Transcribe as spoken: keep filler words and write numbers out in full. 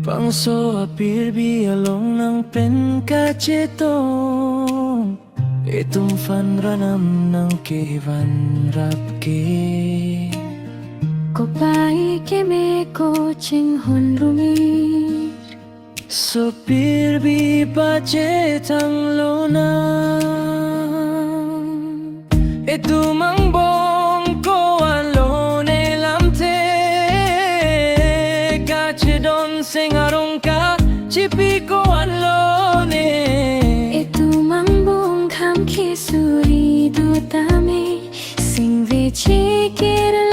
Bangso apirbi along nangpen kachetong, etum aphan ranam nangkevanrap ke. Kopai keme ko chinghon rumir, so apirbi pachethang lonang. Etum angbong ko-an lone lamthe, kachedon seng arong kachipi ko-an lone. Etum angbong kham kesuri do tame, singve chekera